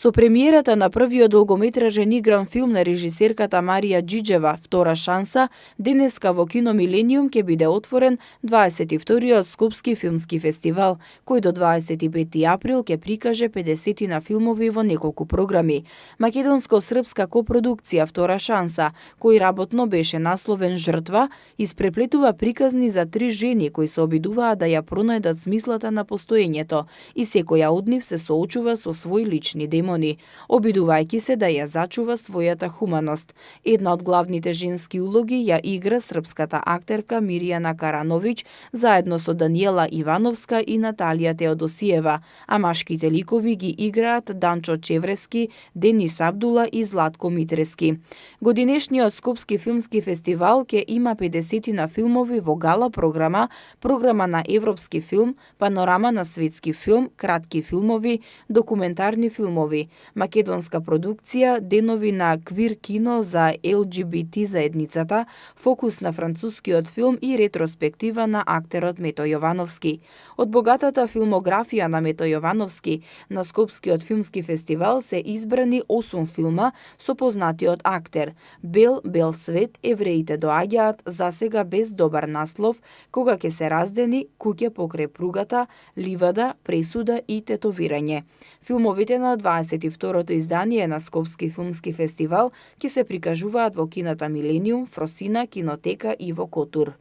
Со премиерата на првиот долгометражен игран филм на режисерката Марија Џиџева, Втора шанса, денеска во Кино Милениум ќе биде отворен 22-тиот Скопски филмски фестивал, кој до 25 април ќе прикаже 50 на филмови во неколку програми. Македонско-српска копродукција Втора шанса, кој работно беше насловен Жртва, испреплетува приказни за три жени кои се обидуваат да ја пронајдат смислата на постоењето и секоја од нив се соочува со свои лични демони, обидувајќи се да ја зачува својата хуманост. Една од главните женски улоги ја игра српската актерка Мирјана Карановиќ заедно со Даниела Ивановска и Наталија Теодосиева, а машките ликови ги играат Данчо Чеврески, Денис Абдула и Златко Митрески. Годинешниот Скопски филмски фестивал ќе има 50 на филмови во гала програма, програма на европски филм, панорама на светски филм, кратки филмови, документарни филмови, македонска продукција, денови на квир кино за ЛГБТ заедницата, фокус на францускиот филм и ретроспектива на актерот Мето Јовановски. Од богатата филмографија на Мето Јовановски, на Скопскиот филмски фестивал се избрани 8 филма со познатиот актер. Бел свет, Евреите доаѓаат, засега без добар наслов, Кога ќе се раздени, Куќе покрај пругата, Ливада, Пресуда и Тетовирање. Филмовите на 22-то издание на Скопски филмски фестивал ќе се прикажуваат во кината Милениум, Фросина, Кинотека и во Котур.